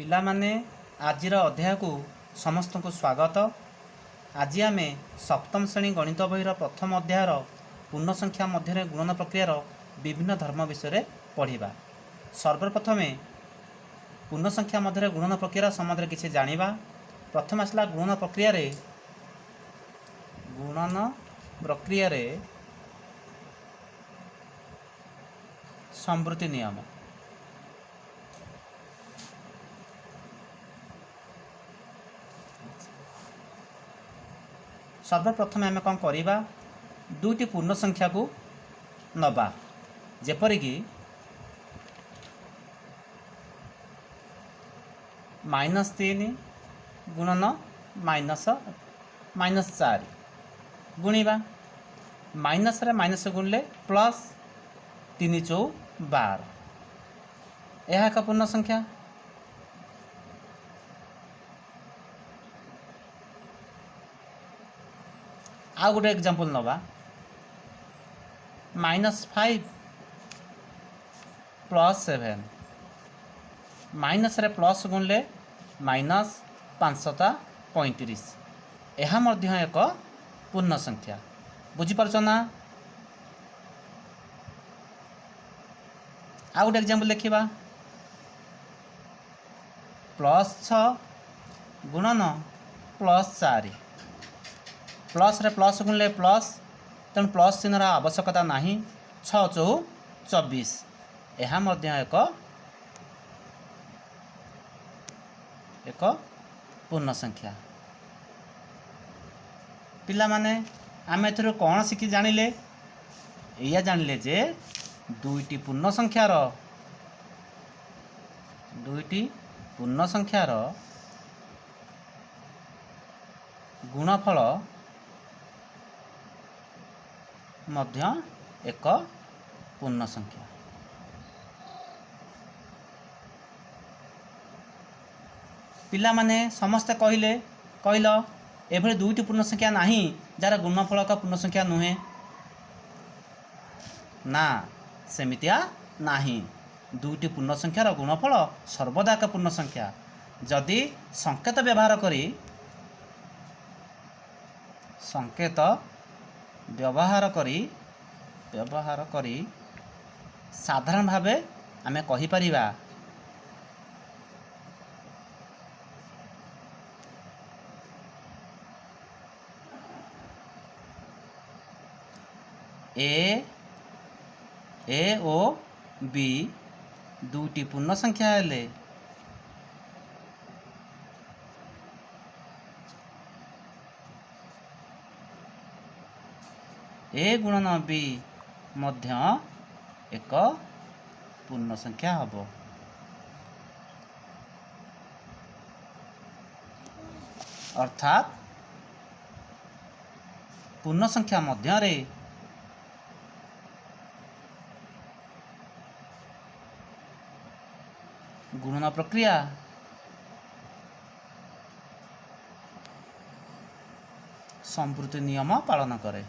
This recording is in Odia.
ପିଲାମାନେ, ଆଜିର ଅଧ୍ୟାୟକୁ ସମସ୍ତଙ୍କୁ ସ୍ୱାଗତ। ଆଜି ଆମେ ସପ୍ତମ ଶ୍ରେଣୀ ଗଣିତ ବହିର ପ୍ରଥମ ଅଧ୍ୟାୟର ପୂର୍ଣ୍ଣ ସଂଖ୍ୟା ମଧ୍ୟରେ ଗୁଣନ ପ୍ରକ୍ରିୟାର ବିଭିନ୍ନ ଧର୍ମ ବିଷୟରେ ପଢ଼ିବା। ସର୍ବପ୍ରଥମେ ପୂର୍ଣ୍ଣ ସଂଖ୍ୟା ମଧ୍ୟରେ ଗୁଣନ ପ୍ରକ୍ରିୟାର ସମ୍ବନ୍ଧରେ କିଛି ଜାଣିବା। ପ୍ରଥମେ ଆସିଲା ଗୁଣନ ପ୍ରକ୍ରିୟାରେ ସମ୍ବୃତ୍ତି ନିୟମ। ସର୍ବପ୍ରଥମେ ଆମେ କ'ଣ କରିବା? ଦୁଇଟି ପୂର୍ଣ୍ଣ ସଂଖ୍ୟାକୁ ନେବା, ଯେପରିକି -3 ଗୁଣନ -4। ଗୁଣିବା। ମାଇନସ୍ରେ ମାଇନସ୍ ଗୁଣିଲେ ପ୍ଲସ୍, ତିନି ଚଉ 12। ଏହା ଏକ ପୂର୍ଣ୍ଣ ସଂଖ୍ୟା। ଆଉ ଗୋଟେ ଏକ୍ଜାମ୍ପଲ୍ ନେବା, -5 +7। ମାଇନସ୍ରେ ପ୍ଲସ୍ ଗୁଣିଲେ ମାଇନସ୍, ପାଞ୍ଚ ସତା 35। ଏହା ମଧ୍ୟ ଏକ ପୂର୍ଣ୍ଣ ସଂଖ୍ୟା। ବୁଝିପାରୁଛ ନା? ଆଉ ଗୋଟେ ଏକ୍ଜାମ୍ପଲ୍ ଦେଖିବା, +6 ଗୁଣନ +4। ପ୍ଲସ୍ରେ ପ୍ଲସ୍ ଗୁଣିଲେ ପ୍ଲସ୍, ତେଣୁ ପ୍ଲସ୍ ଚିହ୍ନର ଆବଶ୍ୟକତା ନାହିଁ। ଛଅ ଚଉ 24। ଏହା ମଧ୍ୟ ଏକ ପୂର୍ଣ୍ଣ ସଂଖ୍ୟା। ପିଲାମାନେ, ଆମେ ଏଥିରୁ କ'ଣ ଶିଖି ଜାଣିଲେ? ଏଇଆ ଜାଣିଲେ ଯେ ଦୁଇଟି ପୂର୍ଣ୍ଣ ସଂଖ୍ୟାର ଗୁଣଫଳ ମଧ୍ୟ ଏକ ପୂର୍ଣ୍ଣ ସଂଖ୍ୟା। ପିଲାମାନେ ସମସ୍ତେ କହିଲେ, କହିଲ, ଏଭଳି ଦୁଇଟି ପୂର୍ଣ୍ଣ ସଂଖ୍ୟା ନାହିଁ ଯାହାର ଗୁଣଫଳ ଏକ ପୂର୍ଣ୍ଣ ସଂଖ୍ୟା ନୁହେଁ ନା? ସେମିତିଆ ନାହିଁ। ଦୁଇଟି ପୂର୍ଣ୍ଣ ସଂଖ୍ୟାର ଗୁଣଫଳ ସର୍ବଦା ଏକ ପୂର୍ଣ୍ଣ ସଂଖ୍ୟା। ଯଦି ସଂକେତ ବ୍ୟବହାର କରି ସାଧାରଣ ଭାବେ ଆମେ କହିପାରିବା, ଏ ଓ ବି ଦୁଇଟି ପୂର୍ଣ୍ଣ ସଂଖ୍ୟା ହେଲେ ଏ ଗୁଣନ ବି ମଧ୍ୟ ଏକ ପୂର୍ଣ୍ଣ ସଂଖ୍ୟା ହେବ। ଅର୍ଥାତ୍ ପୂର୍ଣ୍ଣ ସଂଖ୍ୟା ମଧ୍ୟରେ ଗୁଣନ ପ୍ରକ୍ରିୟା ସମ୍ବୃତ୍ତି ନିୟମ ପାଳନ କରେ।